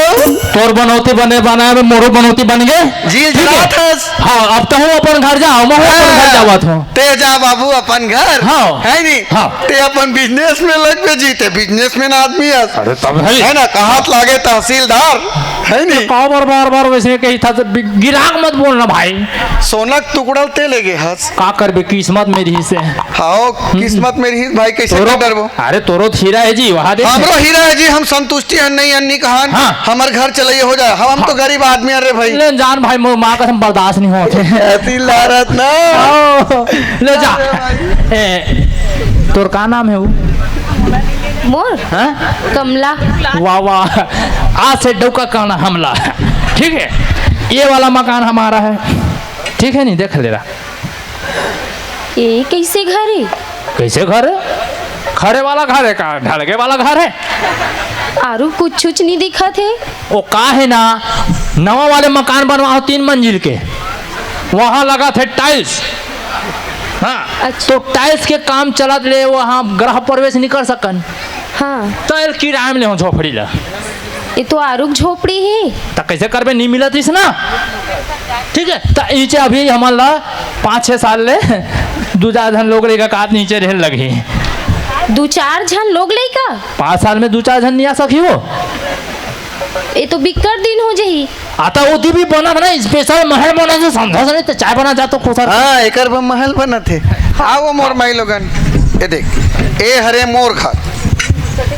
तोर बनौती बने बनाए में मोरो बनौती बन गे। जी, ठीक है? जनाथस। हाँ, अब तहूँ अपन घर जा, महूँ अपन घर हाँ। जावत हूँ। ते जा बाबू अपन घर, हाँ। है नी? हाँ। ते अपन business में लगबे जी, ते businessman आदमी हस। अरे तब है। है ना, कहात लागे तहसीलदार, है नी? काबर बार बार वैसे कही था, तो बि-, गिराक मत बोलना भाई। सोना के टुकड़ा ते ले गे हस। का करबे, किस्मत में रहिस हे। हाँ, किस्मत में रहिस भाई, कैसे तोरो, कर डरबो? अरे तोरो तो हीरा है जी, वहाँ देख। हमरो हीरा है जी, हम संतुष्टि हन नहीं अन्नी कहान, हाँ। हमर घर चलइया हो जाए, हम, हम तो गरीब आदमी हन रे भाई। ले जान भाई, मोर माँ कसम बर्दाश्त नहीं होत हे। ऐसी लारत ना। आओ, ले जा। अरे भाई। ए, तोर का नाम हे वो? मोर? हाँ? कमला। वाह, वाह। आज से डौका काना हमला। ठीक है? ये वाला मकान हमारा है। ठीक है, नहीं, देख ले रहा। ये कैसे घर हे? कैसे घर हे? खड़े वाला घर हे का? ढलगे वाला घर हे? आरू कुछ, कुछ नहीं दिखत हे। ओ का हे ना, नवा वाले मकान बनवा हो तीन मंजिल के, वहाँ लगा थे tiles। हाँ, अच्छा। तो tiles के काम चलत ले वहाँ गृह प्रवेश नहीं कर सकन। हाँ। तो एल किराए में ले हो झोपड़ी ला। ये तो आरुग झोपड़ी हे। त कैसे करबे, नहीं मिलत इस ना। ठीक है, त इचे अभी हमन ला पाँच छह साल ले दू चार झन लोग लइका कात नीचे रहे लगही। दू चार झन लोग लइका? पाँच साल में दू चार झन नहीं आ सकी हो। ये तो बिक्कट दिन हो जाही। आता वो दी भी बना था ना, special महल बना जो समझा सने तो चाय बना जा तो खुसर। हाँ, एकर बर महल बनत हे। आओ मोर माई लोगन, ये देख, ए हरे मोर घर,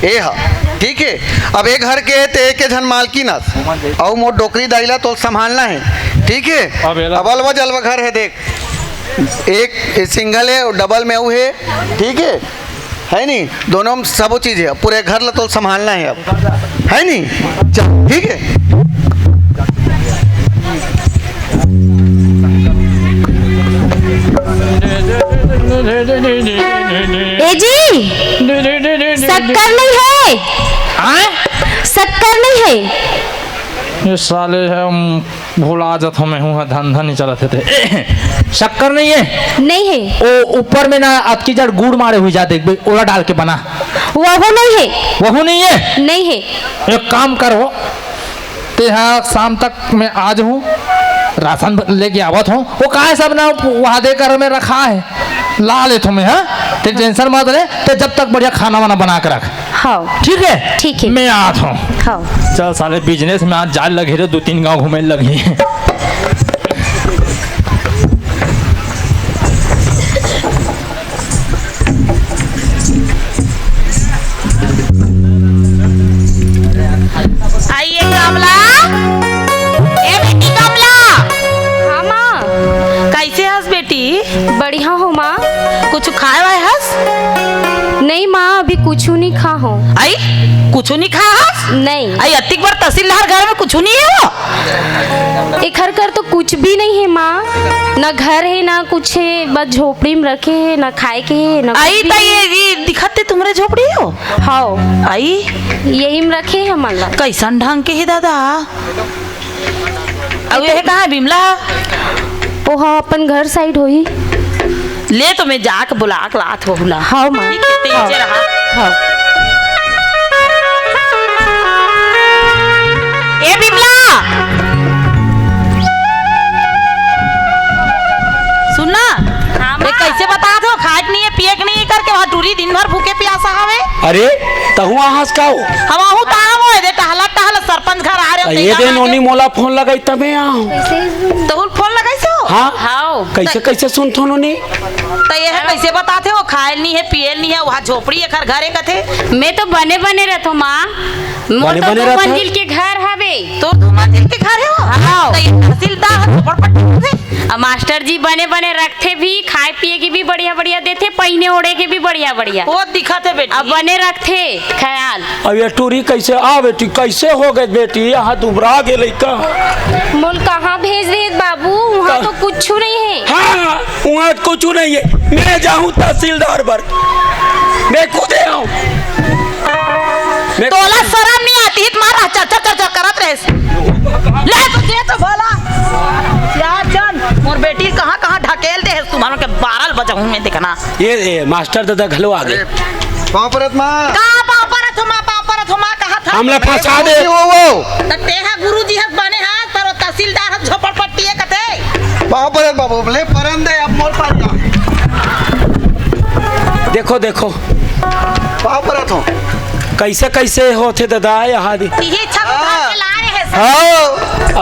ए हा, ठीक है। अब ए घर के ते एक झन मालकिन अस, अउ मोर डोकरी दाई ला तो संभालना है, ठीक है। अब एला अब अलवा जलवा घर है, देख, एक single है, double में अउ है, ठीक है। है नी, दोनों में सबो चीज है, पूरे घर ला तो संभालना है अब, है नी। चल, ठीक है। ए जी, शक्कर नहीं है। हाँ? शक्कर नहीं है। ये साले है, हम भुला जात हूँ मैं हूँ, धंधा नहीं चलत हे ते। शक्कर नहीं है? नहीं है। ओ ऊपर में ना अतकी जड़ गुड़ मारे हुई जा, देख भाई, ओला डाल के बना। वहू नहीं है। वहू नहीं है? नहीं है। एक काम करो, ते हाँ शाम तक मैं आ जाऊँ, राशन ब-, लेके आवत हूँ। वो का है सब ना वहाँ दे कर में रखा है, ला लेत हूँ मैं, हाँ? ते tension मत ले, ते जब तक बढ़िया खाना वाना बना के रख। हाँ। ठीक है? ठीक है। मैं आत हूँ। हाँ। चल साले, business में आज जाए लगे रे, दो तीन गांव घूमे लगे। आइए कमला, ए बेटी कमला। हाँ माँ। कैसे हस बेटी? बढ़िया हो माँ। कुछ खाए वाए हस? नहीं माँ, अभी कुछ नहीं खा हो। आई, कुछ नहीं खा हस? नहीं। आई, अतिक बार तहसीलदार घर में कुछ नहीं है वो? एखर कर तो कुछ भी नहीं है माँ, ना घर है ना कुछ है, बस झोपड़ी में रखे है, ना खाए के है ना कुछ आई भी त नहीं। ये, ये दिखत ते तुम्हरे झोपड़ी हो? हाओ। आई, यही में रखे है हमन ला। कैसन ढंग के है दादा? अब ये कहाँ है बिमला? ओहा अपन घर side होही। ले तो मैं जाके बुला के लात हो बुला। हाँ, माँ। ठीक है, तेजे हाँ। रहा। हाँ। ए बिमला, सुन ना, हाँ, ये माँ। कैसे बता दो, खाए के नहीं है, पिए के नहीं है करके वहाँ टूरी दिन भर भूखे प्यासा हवे। अरे, तहु आहस का हो? हम आहू तारा वो, दे टहला टहला सरपंच घर आ रहे हो, ये दे नोनी मोला फोन लगाई तबे आऊं। तहु फोन लगाई सो? हाँ? हाव। कैसे, त- कैसे सुनथो नोनी? त ये ह कैसे बताथे, वो खायल नहीं है, पियल नहीं है, वहाँ झोपड़ी एकर घर है कथे। मैं तो बने बने रहथो माँ, मोर बने तो बने दो रहथो? मंजिल के घर हवे। तो दो मंजिल के घर है वो? हाव। त ये तहसीलदार ह झोपड़पट्टी में। अब मास्टर जी बने बने रखथे भी, खाए पिए के भी बढ़िया बढ़िया देथे, पहिने ओढ़े के भी बढ़िया बढ़िया। वो दिखत है बेटी। अब बने रखथे ख्याल। अब ये टूरी कैसे, आ बेटी, कैसे हो गए बेटी, यहाँ दुबरा गे लइका। मोल कहाँ भेज देत बाबू, वहाँ का- तो कुछ नहीं है। हाँ, वहाँ कुछ नहीं है। मैं जाहूँ तहसीलदार बर, मैं खुदे आऊँ। मैं तोला शरम नहीं आती है तुम्हारा, चर चर चर चर करत रहे। ले तो, ले तो भला। यार जान, मोर बेटी कहाँ कहाँ ढकेल दे है तुम्हारों के, बारह बजहूँ मैं देखना। ये, ये मास्टर दादा घलो आ गए। अरे, पाँव परत माँ। का पाँव परत हो माँ, पाँव परत हो माँ, कहा था? हमला फंसा दे। वो, वो। त तेहा गुरु जी हस बने हाथ पर, वो तहसीलदार हस झोपड़पट्टी है कते। पाँव परत बाबू, ले परन दे, अब मोर पास जा। देखो, देखो। पाँव परत हो। कैसे, कैसे होथे दादा, यहाँ दी। यही छप हाँ। के ला रहे हैं सर। हाँ।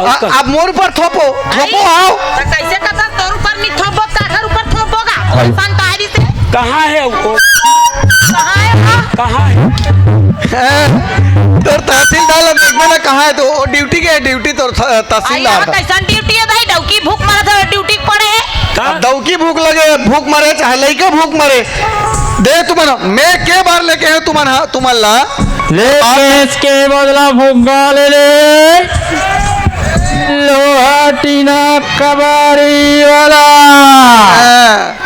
अब आ, का- अब मोर ऊपर थोपो, थोपो, अरे, आओ। त कैसे कथा तोर ऊपर नहीं थोपो, काकर ऊपर थोपो गा? हाँ। संतारी से। कहाँ है वो? कहाँ है वो? कहाँ है? हैं? तोर तहसीलदार ला देखबे ना, कहाँ है तो? वो ड्यूटी के है, ड्यूटी तोर थ-, तहसीलदार आई, का। कैसन ड्यूटी है भाई? डौकी भूख मारा था, ड्यूटी पड़े है। का? अब डौकी भूख लगे, भूख मरे, चाहे लइका भूख मरे, दे तुमन, मैं के बार लेके हूँ तुमन, हाँ, तुमन ला। ले आप केस के बदला फुग्गा ले ले, लोहा टीना कबाड़ी वाला। हाँ,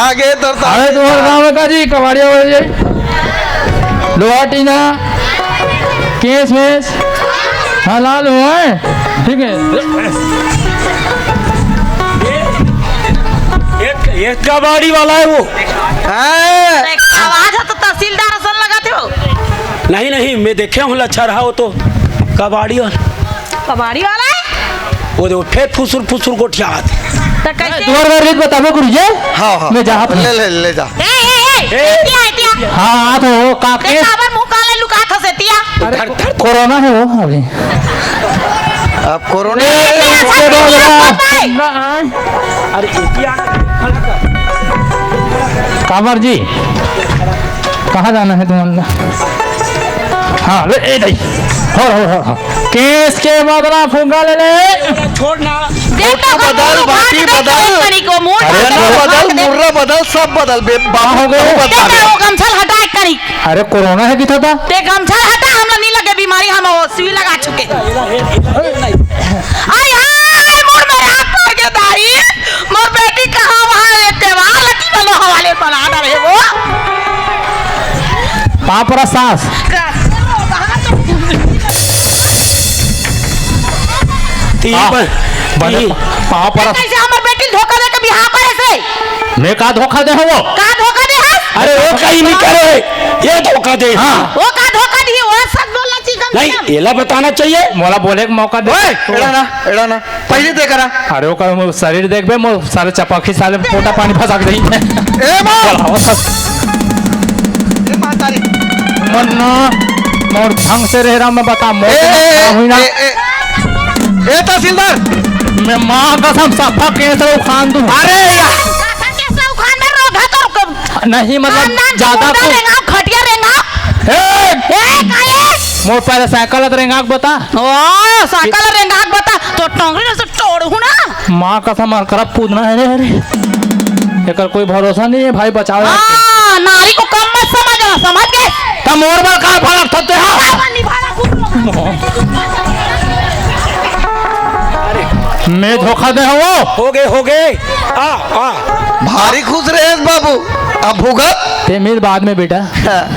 आगे तो अरे तुम्हारे गाँव में का जी कबाड़ी वाला जी, लोहा टीना, केस वेस, हाँ, लाल हुआ है, ठीक है। एक, एक कबाड़ी वाला है वो। हाँ। आवाज है तो तहसीलदार असन लगा थे वो। नहीं, नहीं, मैं देखे हूँ लच्छा रहा वो तो कबाड़ी वाला। कबाड़ी वाला है? वो देखो, फेर फुसुर फुसुर गोठियात। तो कैसे? तुम्हारे बारे में बताबो गुरु जी। हाँ, हाँ। मैं जहाँ ले, ले, ले जा। ए, ए, ए, ए, ए, तिया, ए, तिया। हाँ, हाँ, तो वो का ते के काबर मुंह काले लुकात हसे तिया? अरे, धर, धर। कोरोना है वो अभी। अब कोरोना ए, है। ए, ए, ए, ए, अरे, ए, तिया। कांवर जी, कहाँ जाना है तुम्हारा? हाँ, ले, ए, दाई। हो, हो, हो, हो। केस के बदला फुग्गा ले ले। छोड़ ना। देख तो बदल, बाटी बदल। तरीको, मुंह अरे बदल, बदल, मुर्रा बदल, सब बदल, बे-, बाबू हो गए। बदल। देख वो गमछा हटा एक तरीक। अरे, कोरोना है किथा था? ते गमछा हटा, हम लोग नहीं लगे बीमारी, हम वो सुई लगा चुके। आय हाय, मोर में रात पड़ गया दाई। मोर बेटी कहाँ वहाँ ले देवाल की बनो हवाले बना ना रहे वो। पाँव परा सास। ती हाँ, ब-, बने ती। पाँव परा। कैसे हमर बेटी धोखा दे के बिहाव करे से? मैं का धोखा दे हवो? का धोखा दे हस? अरे वो कहीं नहीं करे, ये धोखा दे। हाँ। वो का धोखा दी, वो सच बोलना चाहिए कम से नहीं, कम। एला बताना चाहिए। मोला बोले के मौका दे। ओए, एड़ा ना, एड़ा ना। पहले ते करा। अरे, ओकर मोर शरीर देखबे, मोर सारे चपाखी साले पोटा पानी फंसा के दही। ए माँ! बोलाओ सस। ए माँ तारी। मन्ना, मोर ढंग से रह रहा, मैं बता, मोर ए, ए, दिमाग खराब हुई ना। ए, ए, ए, तहसीलदार। मैं माँ कसम सफा केस ला उखान दूँ। अरे यार। कैसा उखान में रोग है तो नहीं, मतलब, खानदान की ज्यादा गुंडा कुछ रेंगा, खटिया रेंगा। ए! ए, काहे? मोर पहले साइकिल त रेंगा के बता। ओ, साइकिल रेंगा के बता। तो टोंगरी से तोड़हूँ ना। माँ कसम, अकरब कूदना है रे, अरे। एकर कोई भरोसा नहीं है भाई, बचाओ यार। हाँ, नारी को कम मत समझना, समझ गए? त मोर बर का भड़क थते हा? का बनी भड़क उठलो? मैं धोखा दे हवो। हो गए, हो गए। आ, आ। भारी खुश रहे बाबू। अब भुगत। ते मिल बाद में बेटा। हाँ।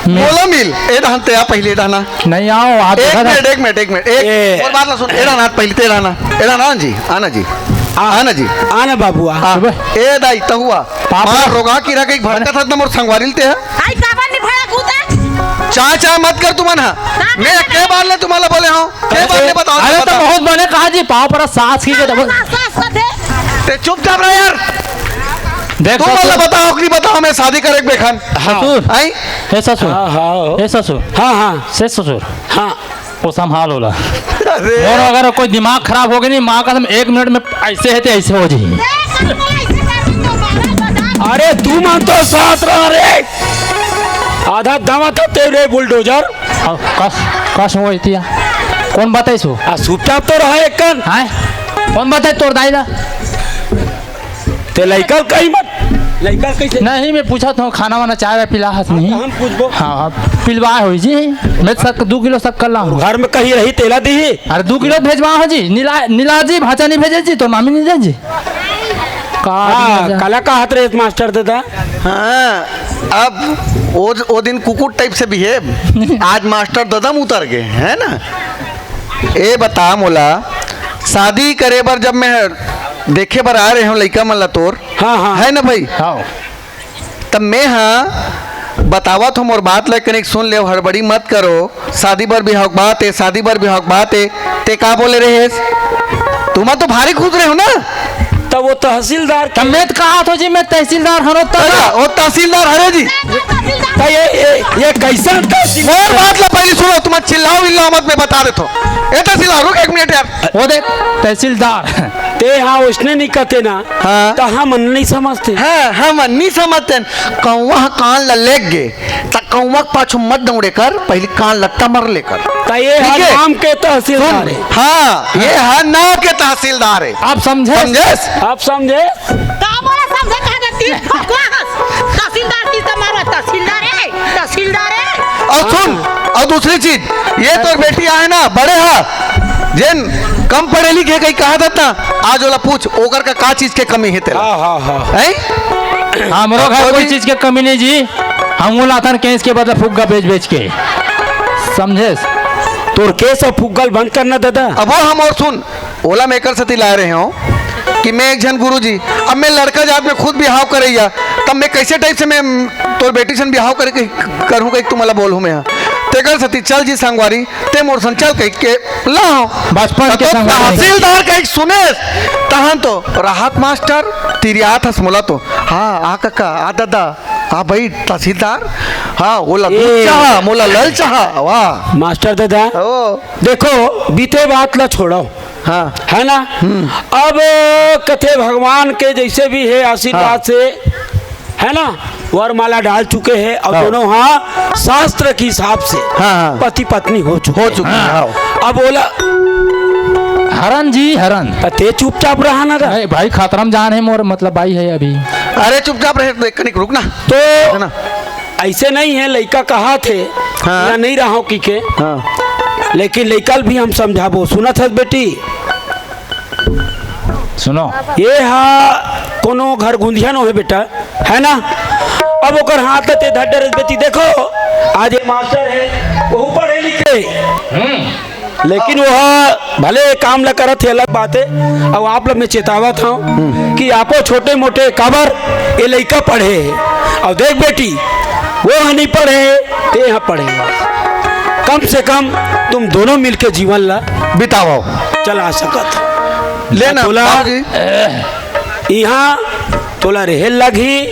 मैं बोला मिल। ए डहन ते आ पहले डहना। नहीं आओ, आप एक देखा था। मिनट, एक मिनट, एक मिनट। एक ए। और बात ना सुन। ए डहना पहले ते डहना। ए डहना जी, आना जी। आ। आना जी। आना बाबू, आ। हाँ। सुबह। ए दाई, तहुआ। पाप मार रे। रोगा की रख एक भड़का था मोर संगवारी ते है। आई काबर नहीं भड़क उठे? चाय, चाय मत कर तुमन हा। ना, मैं ना, के ना। बार ले तुम्हारा बोले हूँ? के बार ले बताओ, अरे तो बताओ। बहुत बने कहा जी, पाँव पर सास की के दबो। सास, सास का थे। ते चुपचाप रह यार। देख तुम ससुर। मतलब बताओ कि बताओ, मैं शादी करे बेखान। हाँ। ससुर। आई? हे ससुर। हाँ, हाँ। हे ससुर। हाँ, हाँ। से ससुर। हाँ। वो संभाल ओला। अरे। मोर अगर कोई दिमाग खराब हो गया नहीं, माँ कसम, एक मिनट में ऐसे है तो ऐसे हो जाए। अरे, तू मन तो साथ रह रे। आधा दवा तो तेरे बुलडोजर। अब कस, कस हो इतिया। कौन बताइस हो? आ, चुपचाप तो रहा एक कन। हैं? कौन बताइस तोर दाई ला? ते लइका कहीं मत। लइका कैसे? नहीं, मैं पूछा था, खाना वाना, चाय वाय पिला हस नहीं? हम पूछबो। हाँ, हाँ, पिलवा हो जी। मैं शक-, दो किलो शक्कर ला हूँ। घर में कहीं रही, तेला दी। अरे, दो किलो भेजवा हो जी। नीला, नीला जी, भाचा नहीं भेजे जी, तो मामी नहीं दे जी। का हाँ, भेजा? कला का हाथ रे मास्टर दादा। हाँ, अब वो, वो दिन कुकुर टाइप से बिहेव, आज मास्टर दादा में उतर गए, है ना? ए बता मोला, शादी करे बर जब मैं देखे बर आ रहे हूँ लइका मन ला तोर, हाँ, हाँ। है ना भाई? हाँ। तब मैं हाँ बतावत हूँ मोर बात ला, कनिक सुन ले, हड़बड़ी मत करो। शादी बर बिहाव के बात है, शादी बर बिहाव के बात है। ते का बोले रहेस? तुम तो भारी खुश रहे हो ना। तब वो तहसीलदार तब मैं तो कहा था जी, मैं तहसीलदार हरो तब। अच्छा, वो तहसीलदार हरे जी। तो ये, ये, ये कैसा तहसीलदार? मोर बात ला पहले सुनो, तुम चिल्लाओ विल्लाओ मत, मैं बता देता हूँ। ए तहसीलदार, रुक एक मिनट यार। वो देख, तहसीलदार। ते हाँ उसने नहीं कहते ना, हाँ। तो हम नहीं समझते। हाँ, हम नहीं समझते। कौवा कान ला लेग गे, त कौवा के पाछू मत दौड़े कर, पहली कान लत्ता मर लेकर। त ये ठीक हर है? नाम के तहसीलदार सुन, है। हाँ, ये हर नाम के तहसीलदार है। आप समझे? समझेस? आप समझे? का बोला समझे? कहा तीन ठोकवा हस। तहसीलदार तीन तो मारो, तहसीलदार है, तहसीलदार है। और सुन, और दूसरी चीज, ये तो बेटी आए ना, बड़े हा, जेन कम पढ़े लिखे कहीं कहा था ना, आज वाला पूछ, ओकर का, का चीज के कमी है तेरा? हाँ, हाँ, हाँ। हैं? हमरो घर कोई चीज के कमी नहीं जी। हम वो लाथन केस के बदला फुग्गा बेच बेच के। समझेस? तोर केस और फुग्गल बंद करना दादा। अब वो हम और सुन, ओला मैं एकर सेती लाए रहे हूँ कि मैं एक झन गुरु जी, अब मैं लड़का जात में खुद बिहाव करैया, तब मैं कैसे टाइप से मैं तोर बेटी सन बिहाव करके करूँ, कहीं तुम बोलूँ मैं यहाँ। तेकर सेती चल जी संगवारी, ते मोर सन चल कहि के लाहूँ। बचपन के तो संग तहसीलदार कहि सुनेस, तहन तो राहत मास्टर तिरियात हस मोला तो। हाँ, आ कका, आ दादा, आ भाई तहसीलदार, हाँ, ओला दूध ए। चाहा, मोला लल चाहा, वाह। मास्टर दादा, ओ। देखो, बीते बात ला छोड़ो, हाँ। है ना? हम्म। अब कथे भगवान के जैसे भी है आशीर्वाद हाँ। से, है ना, वरमाला डाल चुके हैं और हाँ। दोनों हाँ शास्त्र के हिसाब से हाँ, हाँ। पति पत्नी हो चुके हो हैं। चुके हैं, हाँ। अब बोला हरन जी, हरन। ते चुपचाप रहा ना गा। नहीं, भाई खतरम जान है मोर, मतलब भाई है अभी। अरे चुपचाप रहे, देख कनिक रुक ना। तो है ना? ऐसे नहीं है, लइका कहा थे हाँ। या नहीं रहा की के। हाँ। लेकिन लइका भी हम समझाबो, सुनत हस बेटी? सुनो। ये हा कोनो घर गुंधिया नो है बेटा, है ना? अब ओकर हाथ ते धर डरे बेटी, देखो, आज ये मास्टर है, वो पढ़े लिखे। हम्म। लेकिन वो भले ये काम ला करत है, अलग बात है। अब आप लोग मैं चेतावत हूँ कि आपो छोटे मोटे काबर ये लइका पढ़े है। और देख बेटी, वो यहाँ नहीं पढ़े, ते यहाँ पढ़े। कम से कम तुम दोनों मिलके जीवन ला बिताओ। चला सकत। लेना, तोला बाबूजी। यहाँ तोला रहे लगही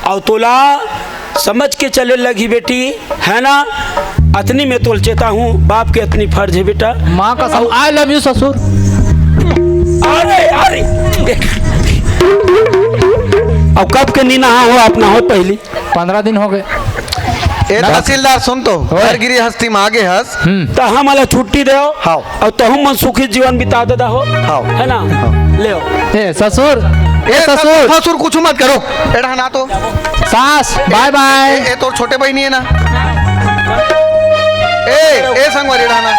और तोला समझ के चले लगही बेटी, है ना? अतनी मैं तोल चेता हूँ, बाप के अतनी फर्ज है बेटा। माँ कसम, I love you ससुर। अरे, अरे। अब कब के नी नहा हो, आप नहाओ पहली। पंद्रह दिन हो गए। ए ना। तहसीलदार सुन तो, ओए। घर गृहस्थी में आगे हस। हम्म। तो हम वाला छुट्टी दे। हाँ। और तहु मन सुखी जीवन बिता देता हो। हाँ। है ना? हाँ। ले आओ। ए ससुर, ए ए ससुर। ससुर, कुछ मत करो। एड़ा ना तो। सास, bye bye। ए, ए तोर छोटे बहिनी है ना? ए, ए संगवारी एड़ा ना।